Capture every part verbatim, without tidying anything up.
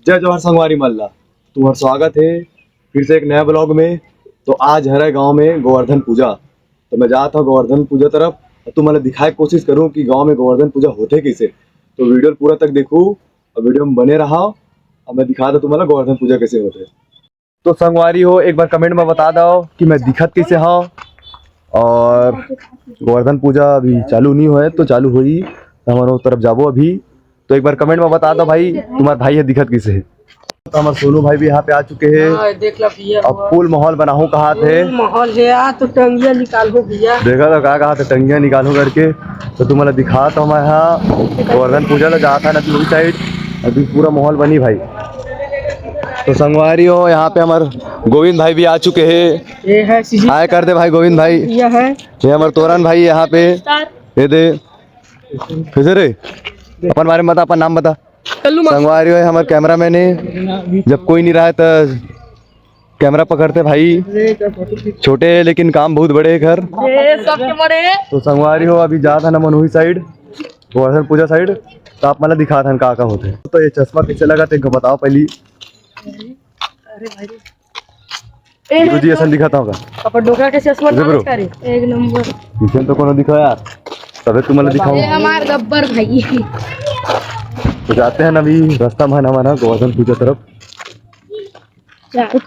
जय जोहार संगवारी मन ला, तुम्हार स्वागत हे फिर से एक नया ब्लॉग में। तो आज हरे गांव में गोवर्धन पूजा, तो मैं जात हूँ गोवर्धन पूजा तरफ। तुमन ला दिखाए के कोशिश करूँ कि गांव में गोवर्धन पूजा होथे कैसे। तो वीडियो पूरा तक देखू और वीडियो में बने रहा, और मैं दिखा दूँ तुम्हारा गोवर्धन पूजा कैसे होथे। तो संगवारी हो, एक बार कमेंट में बता दो कि मैं दिखत कैसे हूँ। और गोवर्धन पूजा अभी चालू नहीं होए, तो चालू होई तो हमन ओ तरफ जाबो अभी। तो एक बार कमेंट में बता दो भाई, तुम्हार भाई हे दिखत कैसे हे। तो हमारे सोनू भाई भी यहाँ पे आ चुके हैं। हाँ, देख लो भैया, अब फुल माहौल बनाहूँ कहा थे। फुल माहौल है यार, तो टंगिया निकाल हो भैया। देखा तो का कहा था टंगिया निकालू करके। तो तुम्हारा दिखा तो मैं यहाँ गोवर्धन पूजा ला जाता ना दूसरी साइड। अभी पूरा माहौल बनी भाई। तो संगवारी हो, यहाँ पे हमारे गोविंद भाई भी आ चुके हैं। ये है सीजी हाय कर दे भाई गोविंद भाई। ये है ये हमारे तोरन भाई यहाँ पे। ये दे कैसे रे, अपन बारे में बता, अपन नाम बता। कल्लू मा- संगवारी हो, हमारे कैमरा मैन है, जब कोई नहीं रहा है तो कैमरा पकड़ते भाई। छोटे है लेकिन काम बहुत बड़े है घर। ये सबके बड़े है। तो संगवारी हो, अभी जात है ना मनोही साइड, गोवर्धन पूजा साइड। तो आप मतलब दिखात हन का का होते हैं। तो ये चश्मा कैसे लगा थे बताओ पहली। अरे भाई, गुरुजी असन दिखाता होगा। अपन डोकरा के चश्मा कैसे bro? एक नंबर। पीछे तो कोनो दिखा यार, तबे तुम्हारा दिखाओ। ये हमार गब्बर भाई। तो जाते हैं ना अभी रास्ता में है ना हमारा गोवर्धन पूजा तरफ।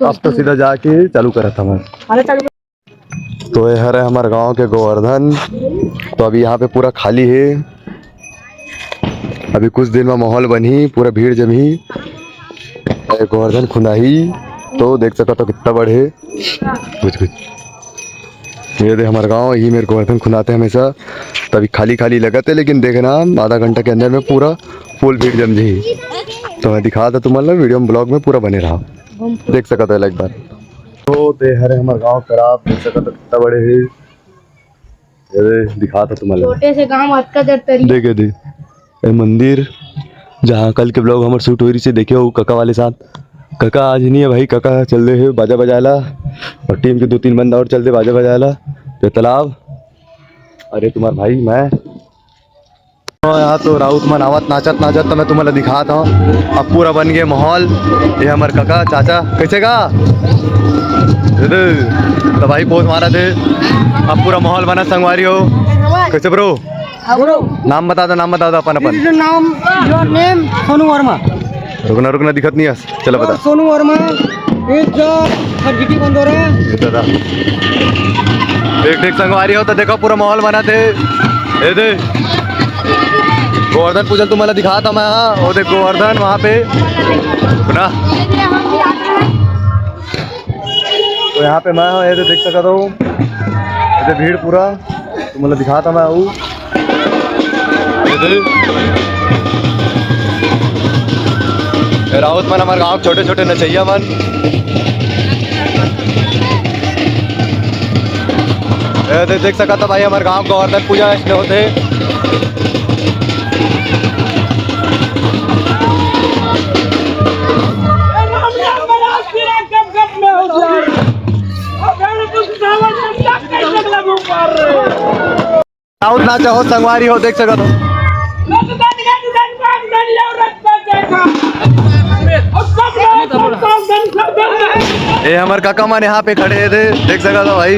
अब तो सीधा जाके चालू करा था मैं। अरे चालू। तो ये हरे हमारे गांव के गोवर्धन। तो अभी यहाँ पे पूरा खाली है, अभी कुछ दिन में माहौल बनही, पूरा भीड़ जमही। ये गोवर्धन खुंदाही तो देख सकत हो कितना बड़े है। कुछ कुछ ये दे हमारे गांव, यही मेरे गोवर्धन खुंदाते हमेशा। तभी खाली खाली लगत है, लेकिन देखना आधा घंटा के अंदर में पूरा फुल भीड़ जम जाही। तो मैं दिखा था तुम्हारा वीडियो में, ब्लॉग में पूरा बने रहा। देख सकत हो एक बार। तो ते हरे हमारे गांव खराब देख सकत हो कितना बड़े है। ये दिखा था तुम्हारा। छोटे से गांव अतका जर तरी। देखे दे ए मंदिर, जहाँ कल के ब्लॉग हमर शूट हो रही से देखे हो कका वाले साथ। कका आज नहीं है भाई, कका चल रहे है बाजा बजाला और टीम के दो तीन बंदा और चल दे बाजा बजाला। ये तालाब, अरे तुम्हार भाई मैं। तो यहाँ तो राउत मन आवत नाचत नाचत तो मैं तुम्हारा दिखाता हूँ। अब पूरा बन गए माहौल। ये हमार कका चाचा कैसे का दे दे। तो भाई पोज मारा दे। अब पूरा माहौल बना संगवारी हो। कैसे ब्रो? हाँ ब्रो। नाम बता दो, नाम बता दो अपन अपन। Your name? सोनू वर्मा। रुकना रुकना दिखत नहीं है। चलो बता। सोनू वर्मा। इस जो खरगिटी बंदोरा। ये दादा। देख देख संगवारी हो तो देखो पूरा माहौल बना थे। ये दे गोवर्धन पूजन तुम्हाला दिखाता मैं। हाँ वो देख गोवर्धन वहाँ पे। रुकना। तो यहाँ पे मैं हूँ, ये तो देख सकता हूँ, ये तो भीड़ पूरा तुम्हाला दिखाता मैं हूँ। ये तो, ये राउत मन हमारे गाँव छोटे छोटे नचैया मन। ये तो देख सकता भाई हमारे गाँव गोवर्धन पूजा इसमें होते। राउत नाचा हो संगवारी हो देख सकत हो। ये हमर काका मन यहाँ पे खड़े थे देख सकत हो भाई।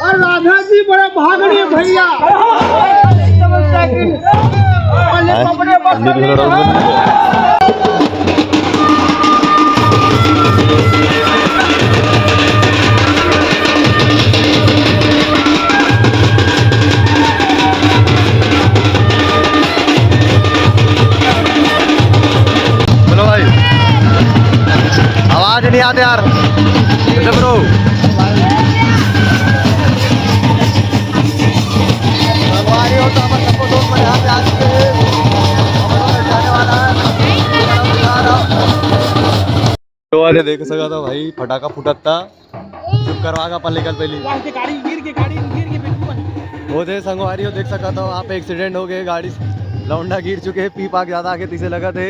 और राधा जी बड़े भाग रहे भैया। बोलो भाई, आवाज नहीं आते यार। कैसे ब्रो? संगवारी हो तो अपन सबको दोस्त मेरे यहाँ पे आ चुके हैं। अपन लोग जाने वाला है। तो अरे देख सकता भाई फटाका फुटत था। चुप करवा के अपन निकल पहली। गाड़ी गिर के, गाड़ी गिर के बिल्कुल। वो दे संगवारी हो देख सकता हो आप एक्सीडेंट हो गए गाड़ी से। लौंडा गिर चुके हैं पी पाक ज्यादा आगे तीसे लगा थे।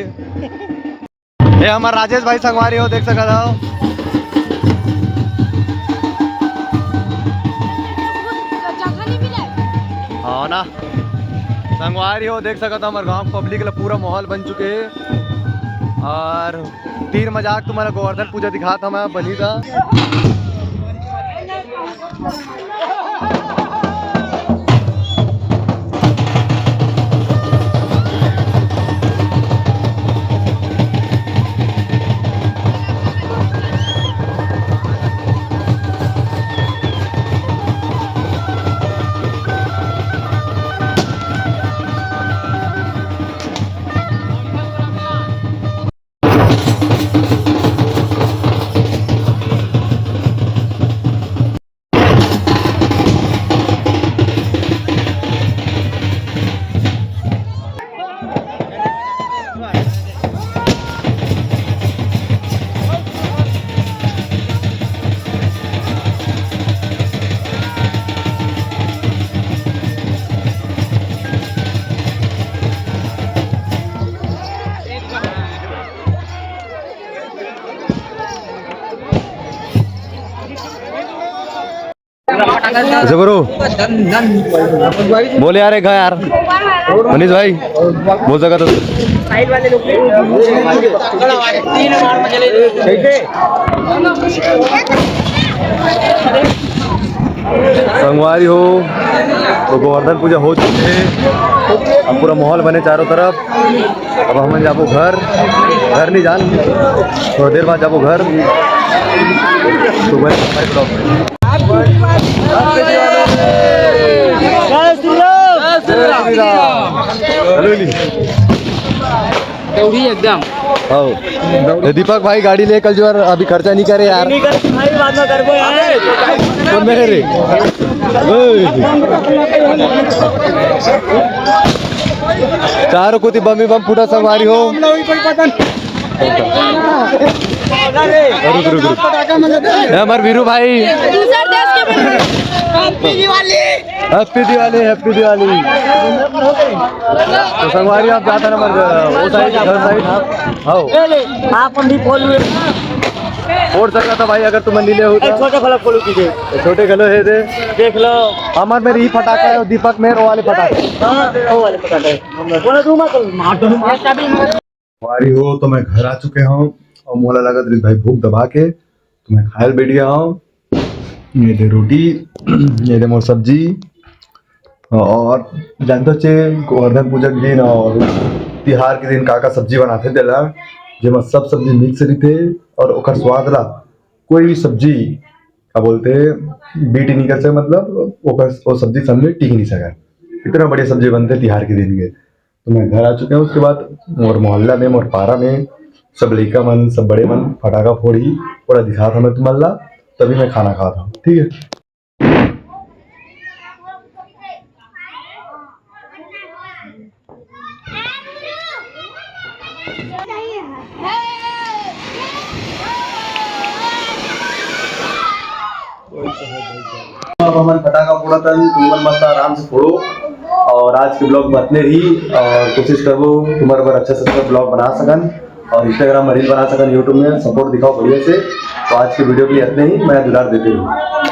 ये हमार राजेश भाई संगवारी हो देख सकत हो। संगवारी हो, देख सकत हो हमर गांव के पब्लिक ला पूरा माहौल बन चुके हे। और तीर मजाक तुम्हारा गोवर्धन पूजा दिखात हूं मैं, बनी था। ऐसे करो। बोल यार, एक यार। मनीष भाई, बोल सका तो। संगवारी हो, तो गोवर्धन पूजा हो चुके हे। अब पूरा माहौल बने चारों तरफ। अब हमन जाबो घर, घर नहीं जान, थोड़ा देर बाद जाबो घर। तो बस, जय श्री राम। हेलो जी। दौड़ी एकदम। आओ। ये दीपक भाई गाड़ी ले कल जो यार अभी खर्चा नहीं करे यार। नहीं कर भाई, बाद में करबो यार। कौन में है रे? ओए। चारों कोती बम ही बम फूटा संगवारी हो। रुक, रुक, रुक। ये हमारे वीरू भाई। दूसर देश के भी। Happy Diwali, Happy Diwali। तो संगवारी आप जाता ना मर वो side, घर side। आओ। आप हम भी खोल लिए। फोड़ सका था भाई, अगर तुम नीले हो तो। छोटे घलो खोलू कीजिए। छोटे घलो हे दे। देख लो। हमार में ई फटाका है और दीपक में वो वाले फटाके। हाँ, वो वाले फटाके। बोला तू मत, मार दूंगा। संगवारी हो, तो मैं घर आ चुके हूँ और मोला लगत रही भाई भूख दबा के, तो मैं खायल बैठ गया हूँ। ये दे रोटी, ये दे मोर सब्जी, और जानते हो चे गोवर्धन पूजा के दिन और तिहार के दिन का का सब्जी बनाते तेला, जेमा सब सब्जी mix रहिथे और ओकर स्वाद ला कोई भी सब्जी का बोलते बीट नहीं कर सके, मतलब ओकर, वो सब्जी सामने टिक नहीं सके। इतना बढ़िया सब्जी बनते तिहार के दिन के। तो मैं घर आ चुके हूँ। उसके बाद मोर मोहल्ला में, मोर पारा में सब लइका मन, सब बड़े मन फटाका फोड़ी, पूरा दिखात हमें तुमन ला, तभी मैं खाना खात हूँ, ठीक है। अब हमन फटाका फोड़त हन, तुमन मस्त आराम से फोड़ो। और आज के vlog में अतने ही, और कोशिश करबो तुम्हारे बर अच्छा से अच्छा vlog बना सकन और Instagram में reel बना सकन, YouTube में support दिखाओ बढ़िया से। तो आज के video के लिए अतने ही, मैं दुलार देते हूँ।